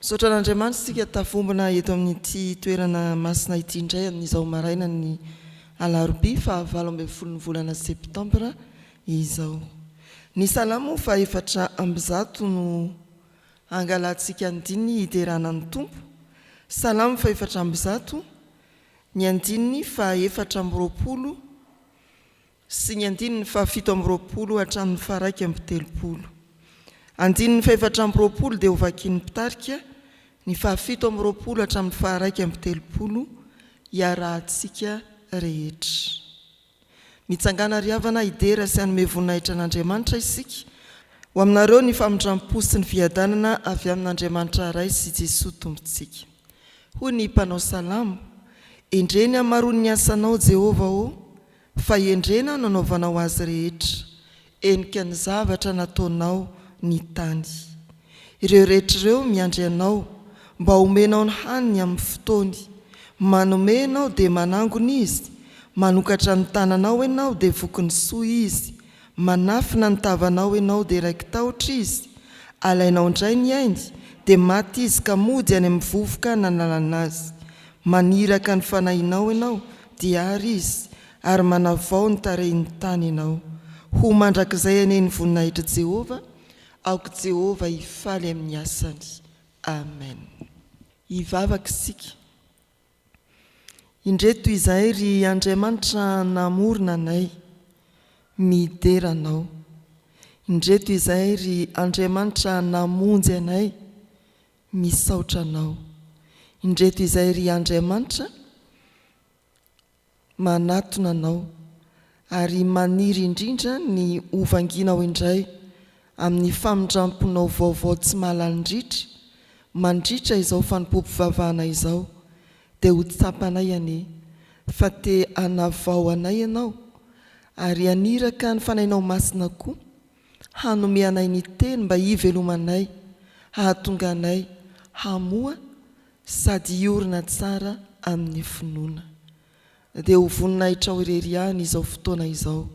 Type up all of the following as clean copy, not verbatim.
Misaotra an'Andriamanitra isika tafombona eto amin'ity toerana masina ity indray amin'izao marainan'ny alarobia faha 18 ny volana septambra izao. Ny Salamo faha 104 no hangalantsika andininy hiderana ny Tompo. Salamo faha 104, ny andininy faha 24. Sy ny andininy faha-27 hatramin'ny faha-31. Andininy faha-24 dia hovakian'ny mpitarika, ny faha-27 hatramin'ny faha-31 iarahantsika rehetra. Mitsangàna ry havana hidera sy hanome voninahitra an'Andriamanitra isika. Ho aminareo ny famindram-po sy ny fiadanana avy amin'Andriamanitra Ray sy Jesoa Tompontsika. Hoy ny mpanao salamo, Endrey ny hamaroan'ny asanao, Jehovah ô! Fahendrena no anaovanao azy rehetra, henika ny zavatra nataonao ny tany. Ireo rehetra ireo miandry anao, mba homenao ny haniny amin'ny fotoany. Manome ianao dia manangona izy, manokatra ny tananao ianao dia vokin'ny soa izy, manafina ny tavanao ianao dia raiki-tahotra izy, alainao indray ny ainy dia maty izy ka mody any amin'ny vovoka nanalana azy. Maniraka ny fanahinao ianao dia ary izy, ary manavao ny tarehin'ny tany ianao. Ho mandrakizay anie ny voninahitr'i Jehovah, aoka Jehovah hifaly amin'ny asany. Amen. Hivavaka isika. Indreto izahay ry Andriamanitra namorona anay, midera Anao. Indreto izahay ry Andriamanitra namonjy anay, Misaotra Anao. Indreto izay ry Andriamanitra, manatona Anao, ary maniry indrindra ny ho vangianao indray amin'ny famindramponao vaovao tsy mahalany-ritra, mandritra izao fanompoam-pivavahana izao, dia ho tsapanay anie fa te hanavao anay Ianao, ary haniraka ny Fanahinao Masina koa, hanome anay ny teny mba hivelomanay, hahatonga anay hamoa sady hiorina tsara amin'ny finoana. Dia ho voninahitrao irery ihany izao fotoana izao.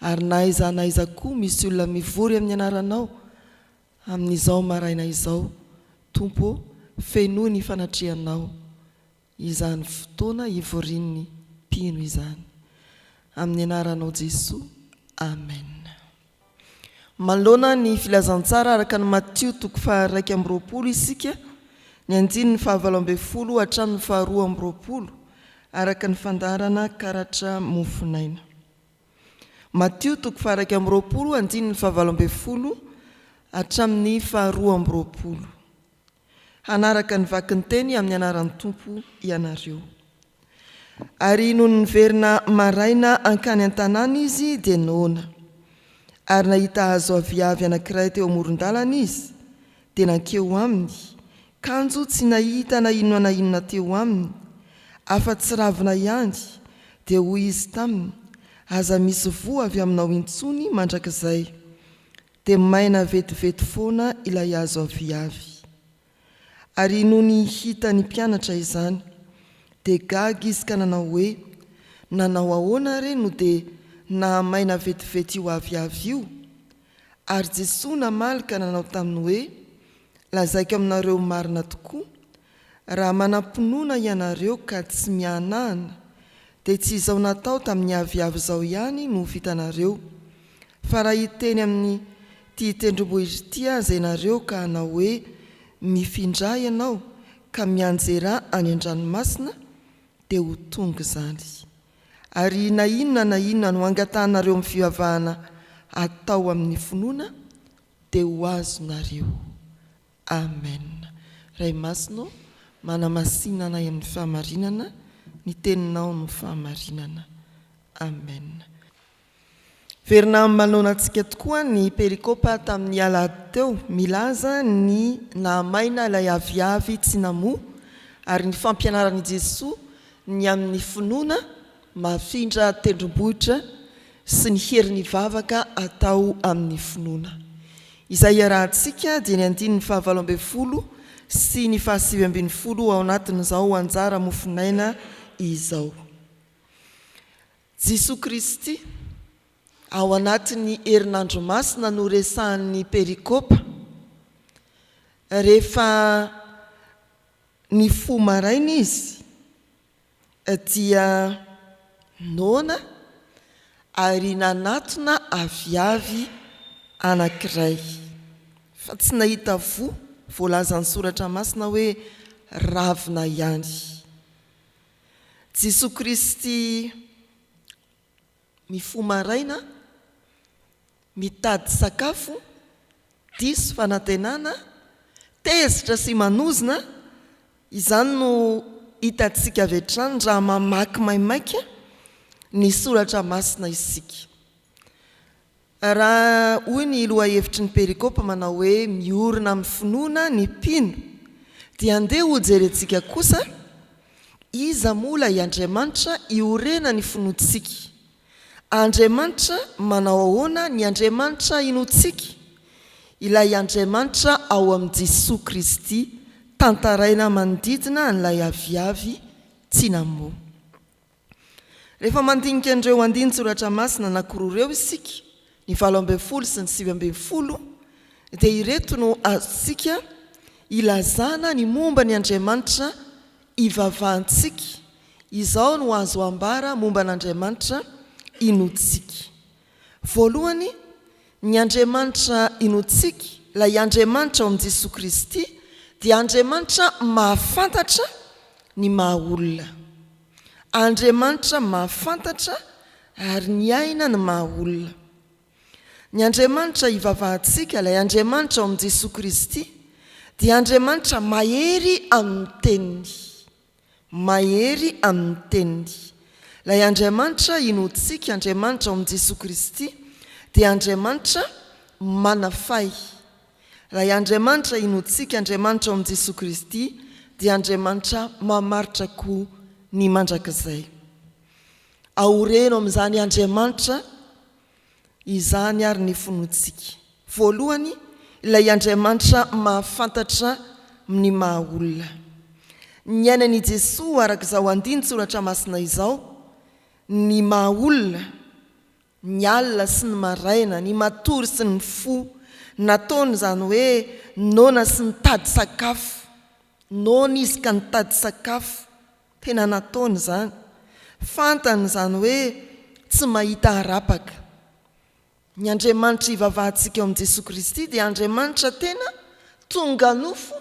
Ary na aiza na aiza koa misy olona mivory amin'ny anaranao amin'izao maraina izao, Tompo ô, fenoy ny fanatrehanao izany fotoana hivorian'ny mpino izany. Amin'ny anaranao Jesoa, Amen. Manoloana ny filazantsara araka an'i Matio toko faha-21 isika, ny andininy faha-18 hatramin'ny faha-22, araka ny fandaharana karatra mofonaina. Matio toko faha-21 andininy faha-18 hatramin'ny faha-22. Hanaraka ny vakin-teny amin'ny anaran'ny Tompo ianareo. Ary nony niverina maraina hankany an-tanàna izy, dia noana. Ary nahita hazo aviavy anankiray teo amoron-dalana izy, dia nankeo aminy, kanjo tsy nahita na inona na inona teo aminy, afa-tsy ravina ihany, dia hoy izy taminy, Aza misy voa avy aminao intsony mandrakizay. Dia maina vetivety foana ilay hazo aviavy. Ary nony hitan'ny mpianatra izany, dia gaga izy ka nanao hoe, Nanao ahoana re no dia nahamaina vetivety io aviavy io? Ary Jesoa namaly ka nanao taminy hoe, Lazaiko aminareo marina tokoa, Raha manam-pinoana ianareo ka tsy miahanahana, dia tsy izao natao tamin'ny aviavy izao ihany no ho vitanareo, fa raha hiteny amin'ity tendrombohitra ity aza ianareo ka hanao hoe, Mifindrà ianao ka mianjerà any an-dranomasina, dia ho tonga izany. Ary na inona na inona no angatahanareo amin'ny fivavahana atao amin'ny finoana, dia ho azonareo. Amen. Ray Masina ô, manamasina anay amin'ny fahamarinana, ny teninao no fahamarinana. Amen. Verina manoloana antsika tokoa ny perikopa tamin'ny alahady teo milaza ny nahamaina ilay aviavy tsy namoa ary ny fampianaran'i Jesoa ny amin'ny finoana Mahafindra tendrombohitra sy ny herin'ny vavaka atao amin'ny finoana. Izay iarahantsika dia ny andininy faha-18 sy ny faha-19 ao anatin'izao anjara mofonaina izao. Jesoa Kristy, ao anatin'ny herinandro masina no resahan'ny perikopa. Rehefa. Nifoha maraina izy dia noana ary nanatona aviavy anankiray, fa tsy nahita voa, voalazan'ny Soratra Masina hoe ravina ihany. Jesoa Kristy mifoha maraina, mitady sakafo, diso fanantenana, tezitra sy manozona, izany no hitantsika avy hatrany raha mamaky maimaika ny soratra masina isika. Raha hoy ny lohahevitry ny perikopa manao hoe miorina amin'ny finoana ny mpino, dia andeha hojerentsika kosa iza moa ilay Andriamanitra iorenan'ny finoantsika. Andriamanitra manao ahoana ny Andriamanitra inoantsika? Ilay Andriamanitra ao amin'i Jesoa Kristy tantaraina manodidina an'ilay aviavy tsy namoa. Rehefa mandinika an'ireo andinin-tsoratra masina anankiroa ireo isika, ny 18 sy ny 19, dia ireto no azontsika ilazana ny momba ny Andriamanitra ivavahantsika, izao no azo ambara momba an'Andriamanitra inoantsika. Voalohany, ny Andriamanitra inoantsika, ilay Andriamanitra ao amin'i Jesoa Kristy, dia Andriamanitra mahafantatra ny maha-olona. Andriamanitra mahafantatra ary niaina ny maha-olona. Ny Andriamanitra ivavahantsika, ilay Andriamanitra ao amin'i Jesoa Kristy, dia Andriamanitra mahery amin'ny Teniny. Mahery amin'ny Teniny. Ilay Andriamanitra inoantsika, Andriamanitra ao amin'i Jesoa Kristy, dia Andriamanitra manafay. Ilay Andriamanitra inoantsika, Andriamanitra ao amin'i Jesoa Kristy, dia Andriamanitra mamaritra koa ny mandrakizay. Aoreno amin'izany Andriamanitra izany ary ny finoantsika. Voalohany, ilay Andriamanitra mahafantatra ny maha-olona. Niainan' i Jesoa araka izao andinin-tsoratra masina izao ny maha-olona, ny alina sy ny maraina, ny matory sy ny mifoha. Nataony izany hoe noana sy nitady sakafo. Noana izy ka nitady sakafo. Tena nataony izany. Fantany izany hoe tsy mahita harapaka. Ny Andriamanitra ivavahantsika ao amin'i Jesoa Kristy dia Andriamanitra tena tonga nofo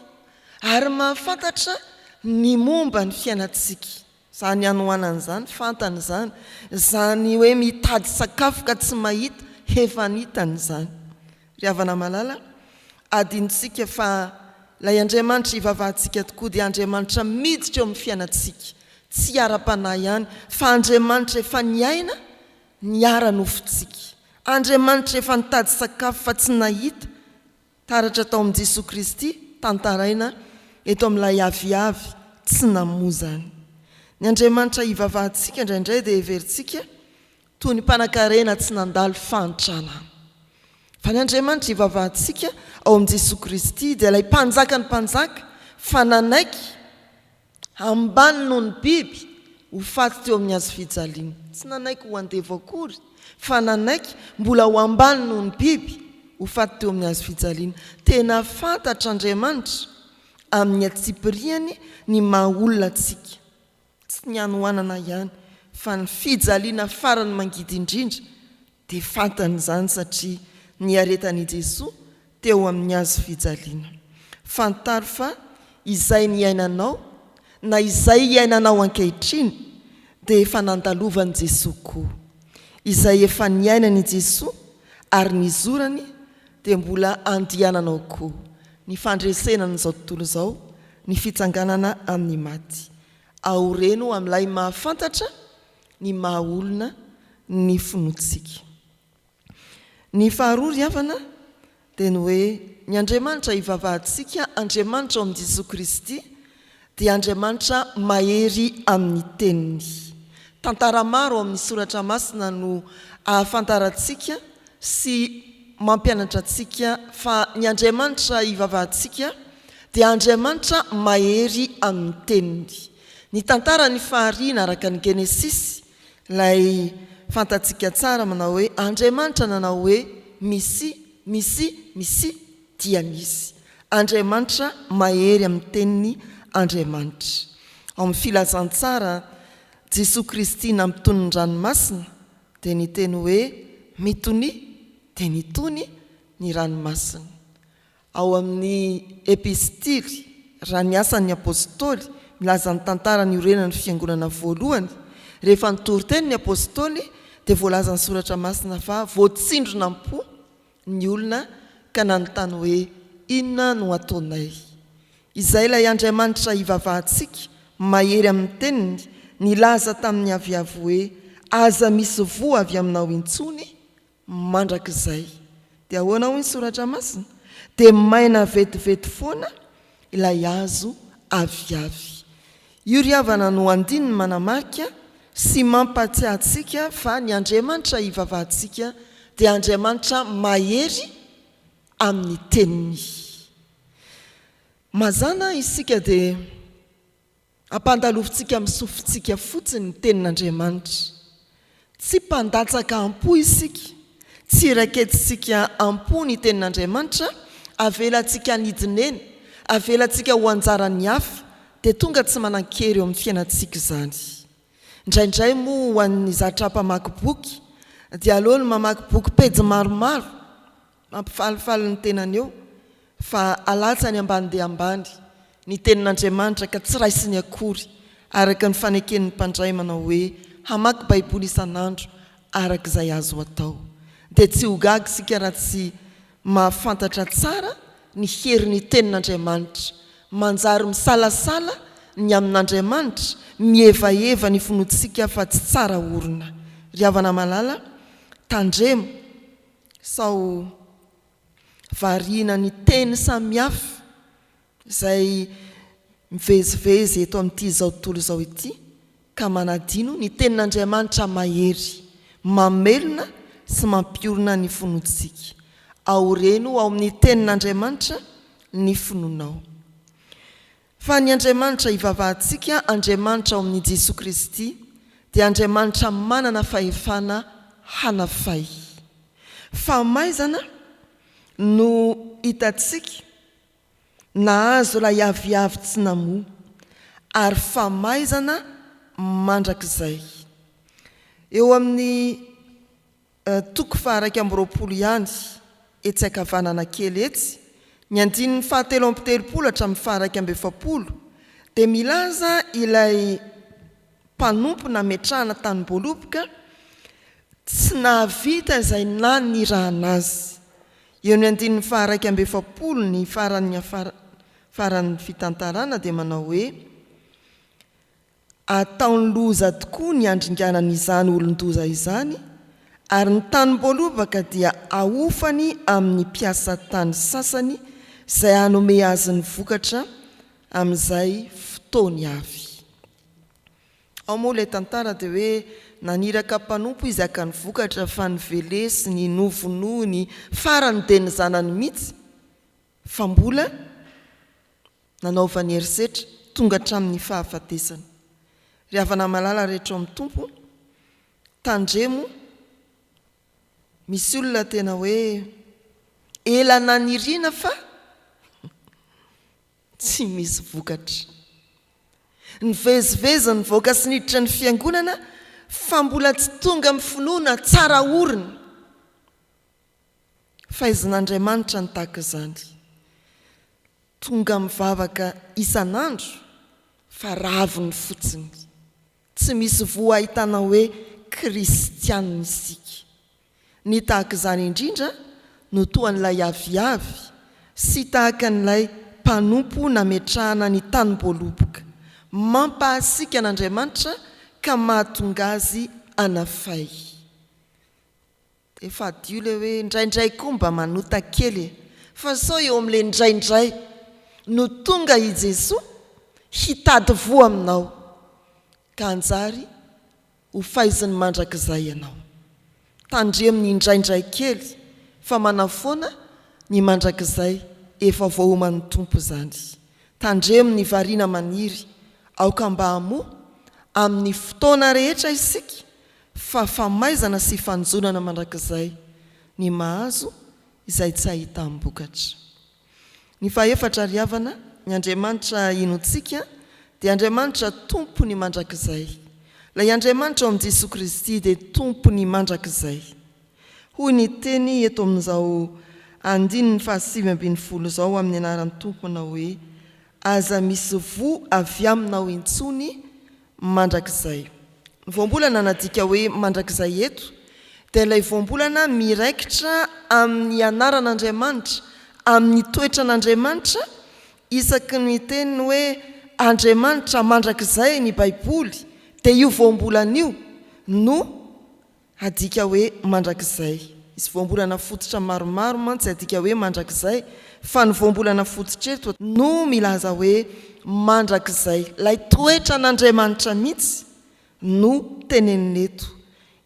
ary mahafantatra ny momba ny fiainantsika. Izany hanoanana izany, fantany izany. Izany hoe mitady sakafo ka tsy mahita, efa nitany izany. Ry havana malala, adinontsika fa ilay Andriamanitra ivavahantsika tokoa dia Andriamanitra miditra eo amin'ny fiainantsika, tsy ara-panahy ihany, fa Andriamanitra efa niaina ny ara-nofontsika. Andriamanitra efa nitady sakafo fa tsy nahita, taratra tao amin'i Jesoa Kristy, tantaraina eto amin'ilay aviavy tsy namoa izany. Ny Andriamanitra ivavahantsika indraindray dia heverintsika toy ny mpanankarena tsy nandalo fahantrana. Fa ny Andriamanitra ivavahantsika ao amin'i Jesoa Kristy dia ilay Mpanjakan'ny mpanjaka fa nanaiky ambany noho ny biby ho faty teo amin'ny hazofijaliana. Tsy nanaiky ho andevo akory fa nanaiky mbola ho ambany noho ny biby ho faty teo amin'ny hazofijaliana. Tena fantatr'Andriamanitra amin'ny antsipiriany ny maha olona antsika. Tsy ny hanoanana ihany fa ny fijaliana farany mangidy indrindra dia fantany izany satria niaretan' i Jesoa teo amin' ny hazo fijaliana. Fantaro fa izay niainanao na izay iainanao ankehitriny dia efa nandalovan' i Jesoa koa. Izay efa niainan' i Jesoa ary nizorany dia mbola andiananao koa. Ny fandresena an' izao tontolo izao, ny fitsanganana amin' ny maty. Aoreno amin'ilay mahafantatra ny maha olona ny finoantsika. Ny faharoa ry havana dia ny hoe ny Andriamanitra ivavahantsika, Andriamanitra ao amin'i Jesoa Kristy dia Andriamanitra mahery amin'ny teniny. Tantara maro ao amin'ny Soratra Masina no ahafantarantsika sy mampianatra antsika fa ny Andriamanitra ivavahantsika dia Andriamanitra mahery amin'ny teniny. Ny tantaran'ny fahariana araka ny Genesisy, ilay fantatsika tsara manao hoe Andriamanitra nanao hoe misia, misia, misia dia misy. Andriamanitra mahery amin'ny teniny. Andriamanitra. Ao amin'ny filazantsara, Jesoa Kristy nampitony ny ranomasina dia niteny hoe mitonia dia nitony ny ranomasina. Ao amin'ny Epistily, raha ny Asan'ny Apostoly, milaza ny tantara niorenan'ny Fiangonana voalohany, rehefa nitory teny ny Apostoly dia voalazan'ny Soratra Masina fa voatsindrona am-po ny olona ka nanontany hoe, Inona no hataonay? Izay ilay Andriamanitra ivavahantsika, mahery amin'ny Teniny, nilaza tamin'ny aviavy hoe, Aza misy voa avy aminao intsony mandrakizay. Dia ahoana hoy ny Soratra Masina? Dia maina vetivety foana ilay hazo aviavy. Io ry havana no andininy manamarika sy mampahatsiahy antsika fa ny Andriamanitra ivavahantsika dia Andriamanitra mahery amin'ny Teniny. Mazàna isika dia Ampandalovintsika amin'ny sofintsika fotsiny ny Tenin'Andriamanitra. Tsy mpandatsaka am-po isika, tsy raiketintsika am-po ny Tenin'Andriamanitra, avelantsika hanidina eny, avelantsika ho anjaran'ny hafa, dia tonga tsy manan-kery eo amin'ny fiainantsika izany. Indraindray moa ho an'ny zatra mpamaky boky, dia aleony mamaky boky pejy maromaro, Mampifalifaly ny tenany eo fa alatsany ambany dia ambany ny tenin'Andriamanitra ka tsy raisiny akory araka ny faneken'ny mpandray manao hoe hamaky baiboly isan'andro araka izay azo atao. Dia tsy ho gaga isika raha tsy mahafantatra tsara ny herin'ny tenin'Andriamanitra. Manjary misalasala ny amin'Andriamanitra, mihevaheva ny finoantsika fa tsy tsara orina. Ry havana malala, tandremo! Sao variana ny teny samihafa izay mivezivezy eto amin'ity izao tontolo izao ity ka manadino ny tenin'Andriamanitra mahery, mamelona sy mampiorina ny finoantsika. Aoreno ao amin'ny tenin'Andriamanitra ny finoanao. Fa ny Andriamanitra ivavahantsika, Andriamanitra ao amin'i Jesoa Kristy, dia Andriamanitra manana fahefana hanafay. Famaizana no hitantsika nahazo ilay aviavy tsy namoa, ary famaizana mandrakizay. Eo amin'ny. Toko faha-21 ihany, etsy ankavanana kely etsy, ny andininy faha-33 hatramin'ny faha-41, dia milaza ilay mpanompo nametrahana tanim-boaloboka tsy nahavita izay nanirahana azy. Eo ny andininy faha-41 ny faran'ny faran'ny fitantarana dia manao hoe, Ataony loza tokoa ny handringanana izany olon-doza izany, ary ny tanim-boalobaka dia ahofany amin'ny mpiasa tany sasany izay hanome azy ny vokatra amin'izay fotoany avy. Ao moa ilay tantara dia hoe naniraka mpanompo izy haka ny vokatra fa novelesiny, novonoiny, farany dia ny zanany mihitsy fa mbola nanaovany herisetra tonga hatramin'ny fahafatesana. Ry havana malala rehetra ao amin'ny Tompo, tandremo, misy olona tena hoe ela naniriana fa tsy misy vokatra. Nivezivezy nivoaka sy niditra ny fiangonana fa mbola tsy tonga amin'ny finoana tsara orina. Faizin'Andriamanitra ny tahaka izany. Tonga mivavaka isan'andro fa raviny fotsiny. Tsy misy voa ahitana hoe kristianina isika. Ny tahaka izany indrindra no toa an'ilay aviavy sy tahaka an'ilay mpanompo nametrahana ny tanim-boaloboka. Mampahasiaka an'Andriamanitra ka mahatonga azy hanafay. Efa hadio le hoe indraindray koa mba manota kely e! Fa sao eo amin'le indraindray no tonga i Jesoa hitady voa aminao ka hanjary ho faiziny mandrakizay ianao. Tandremo ny indraindray kely fa manafoana ny mandrakizay efa voaoman'ny Tompo izany. Tandremo ny variana maniry, aoka mba hamoa amin'ny fotoana rehetra isika fa famaizana sy fanjonana mandrakizay ny mahazo izay tsy ahitam-bokatra. Ny fahefatra ry havana. Ny Andriamanitra inoantsika dia Andriamanitra Tompon'ny mandrakizay. Ilay Andriamanitra ao amin'i Jesoa Kristy dia Tompon'ny mandrakizay. Hoy ny teny eto amin'izao andininy faha-19 izao amin'ny anaran'ny Tompo manao hoe, Aza misy voa avy aminao intsony mandrakizay. Ny voambolana nadika hoe mandrakizay eto dia ilay voambolana miraikitra amin'ny anaran'Andriamanitra, amin'ny toetran'Andriamanitra, isaky ny miteny hoe Andriamanitra mandrakizay ny Baiboly dia io voambolana io no Adika hoe mandrakizay. Misy voambolana fototra maromaro mantsy adika hoe mandrakizay, fa ny voambolana fototra eto no milaza hoe mandrakizay. Ilay toetran'Andriamanitra mihitsy no tenenina eto.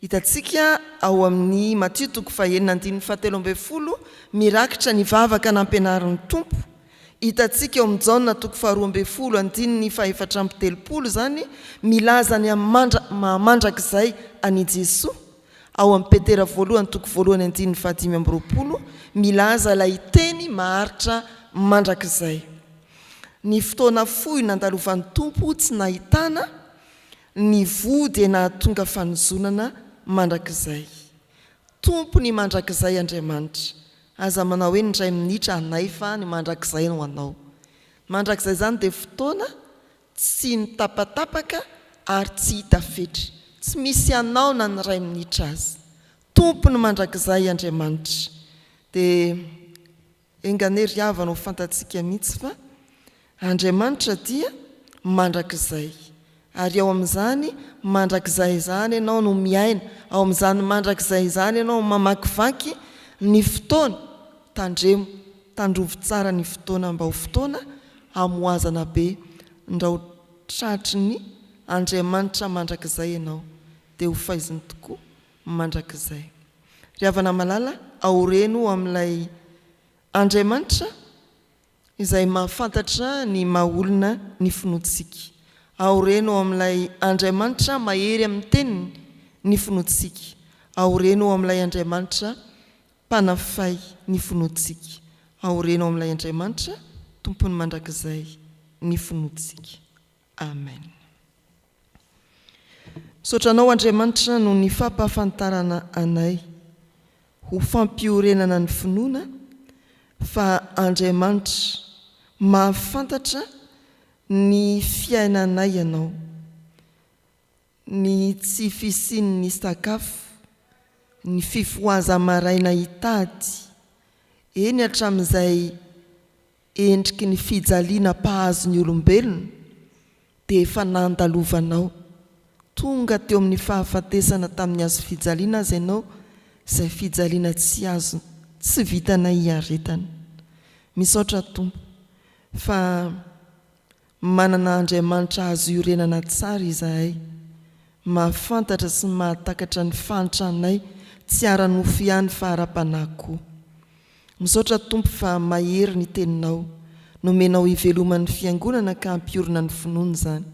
Hitantsika ao amin'ny Matio toko fahenina andininy fahatelo ambin'ny folo mirakitra ny vavaka nampianarin'ny Tompo. Hitantsika ao amin'ny Jaona toko faharoa ambin'ny folo andininy faha-34 izany milaza ny amin'ny maha mandrakizay an'i Jesoa. Ao amin'ny Petera voalohany toko voalohany andininy faha-25 milaza ilay teny maharitra mandrakizay. Ny fotoana fohy nandalovan'ny Tompo tsy nahitana ny voa dia nahatonga fanozonana mandrakizay. Tompo ny mandrakizay Andriamanitra. Aza manao hoe ny iray minitra anay fa ny mandrakizay no anao. Mandrakizay izany dia fotoana tsy mitapatapaka ary tsy hita fetra. Tsy misy anao na ny iray minitra aza. Tompon'ny mandrakizay Andriamanitra. Dia enga anie ry havana ho fantatsika mihitsy fa Andriamanitra dia mandrakizay. Ary ao amin'izany mandrakizay izany ianao no miaina, ao amin'izany mandrakizay izany ianao mamakivaky ny fotoana. Tandremo, tandrovy tsara ny fotoana mba ho fotoana hamohazana be ndrao tratry ny Andriamanitra mandrakizay ianao dia ho faiziny tokoa mandrakizay. Ry havana malala, aoreno amin'ilay Andriamanitra Izay mahafantatra ny maha olona ny finoantsika. Aoreno ao amin'ilay Andriamanitra mahery amin'ny teniny ny finoantsika. Aoreno ao amin'ilay Andriamanitra mpanafay ny finoantsika. Aoreno ao amin'ilay Andriamanitra Tompon'ny mandrakizay ny finoantsika. Amen. Misaotra Anao Andriamanitra noho ny fampahafantarana anay ho fampiorenana ny finoana fa Andriamanitra mahafantatra ny fiainanay Ianao, ny tsy fisian'ny sakafo, ny fifohaza-maraina hitady, eny hatramin'izay endriky ny fijaliana mpahazo ny olombelona dia efa nandalovanao, tonga teo amin'ny fahafatesana tamin'ny hazofijaliana aza ianao, izay fijaliana tsy azo tsy vitanay hiaretana. Misaotra Tompo fa manana Andriamanitra azo iorenana tsara izahay, mahafantatra sy mahatakatra ny fahantranay tsy ara-nofo ihany fa ara-panahy koa. Misaotra Tompo fa mahery ny teninao, nomenao hiveloman'ny fiangonana ka hampiorina ny finoana izany.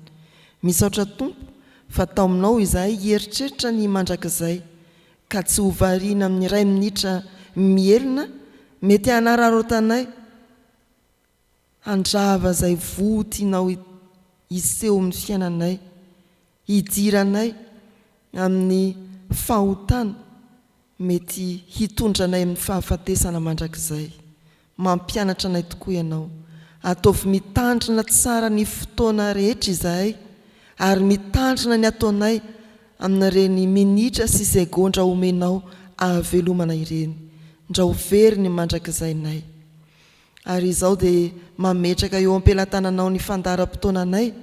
Misaotra Tompo fa taominao izahay hieritreritra ny mandrakizay ka tsy ho variana amin'ny iray minitra mihelina mety hanararaotanay handrava izay voa tianao hiseho amin'ny fiainanay, hidiranay amin'ny fahotana mety hitondra anay amin'ny fahafatesana mandrakizay. Mampianatra anay tokoa Ianao. Ataovy mitandrina tsara ny fotoana rehetra izahay ary mitandrina ny ataonay amin'ireny minitra sy segondra omenao ahavelomana ireny. Ndrao very ny mandrakizainay. Ary izao dia mametraka eo am-pelatananao ny fandaharam-potoananay,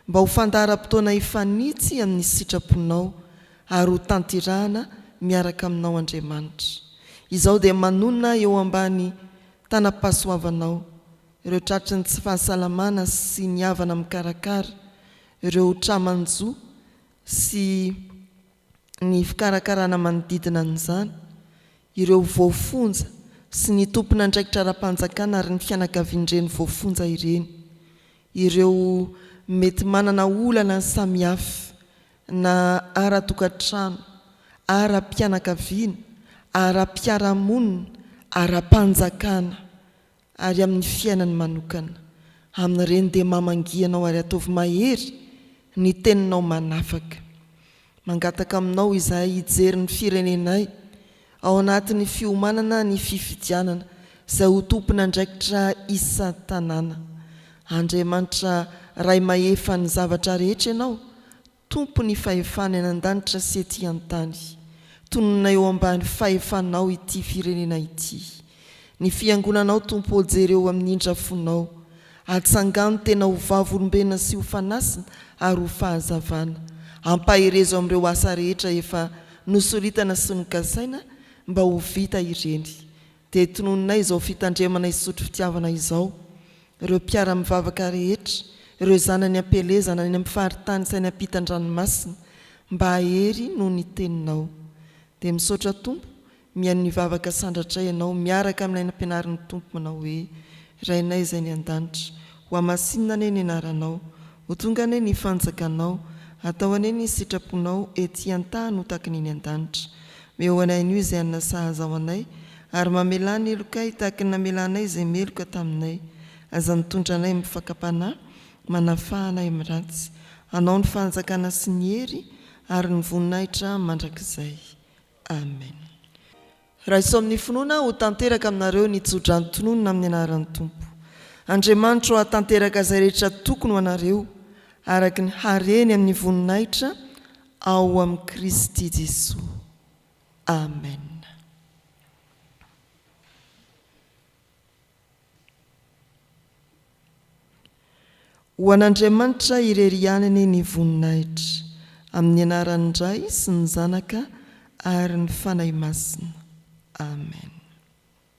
mba ho fandaharam-potoana hifanitsy amin'ny sitraponao ary ho tantirahana miaraka aminao Andriamanitra. Izao dia manonona eo ambany tanam-pahasoavanao ireo tratry ny tsy fahasalamana sy ny havana mikarakara, ireo tra-manjo sy ny fikarakarana manodidina an'izany, ireo voafonja sy ny tompon'andraikitra ara-panjakana ary ny fianakavian'ireny voafonja ireny, ireo mety manana olana samihafa na ara-tokantrano, ara-pianakaviana, ara-piarahamonina, ara-panjakana ary amin'ny fiainany manokana. Amin'ireny dia mamangia Anao ary ataovy mahery ny teninao manafaka. Mangataka aminao izahay hijery ny firenenay ao anatin'ny fiomanana ny fifidianana izay ho tompon'andraikitra isan-tanàna. Andriamanitra Ray mahefa ny zavatra rehetra Ianao, Tompon'ny fahefana eny an-danitra sy ety an-tany. Tononina eo ambany fahefanao ity firenena ity. Ny fiangonanao Tompo ô jereo amin'ny indra fonao. Atsangano tena ho vavolombelona sy ho fanasina ary ho fahazavana. Ampaherezo amin'ireo asa rehetra efa nosoritana sy nokasaina mba ho vita ireny. Dia tononinay izao fitandremana hisotro fitiavana izao, ireo mpiara-mivavaka rehetra, ireo zanany am-pielezana any amin'ny faritany sy any ampitan-dranomasina, mba hahery noho ny Teninao. Dia misaotra Tompo, mihaino ny vavaka sandratray Ianao miaraka amin'ilay nampianarin'ny Tompo manao hoe, Rainay izay any an-danitra, ho hamasinina anie ny anaranao, ho tonga anie ny fanjakanao, atao anie ny sitraponao ety an-tany ho tahaka ny eny an-danitra. Meo anay anio izay hanina sahaza ho anay, ary mamelà ny helokay tahaka ny namelanay izay meloka taminay. Aza mitondra anay amin'ny fakam-panahy, manafaha anay amin'ny ratsy. Anao ny fanjakana sy ny hery ary ny voninahitra mandrakizay. Amen. Raiso amin'ny finoana ho tanteraka aminareo ny tsodrano tononina amin'ny anaran'ny Tompo. Andriamanitro hahatanteraka izay rehetra tokony ho anareo, araka ny hareny amin'ny voninahitra ao amin'i Kristy Jesoa. Amen. Ho an'Andriamanitra irery ihany anie ny voninahitra, amin'ny anaran'ny Ray sy ny Zanaka ary ny Fanahy Masina. Amen.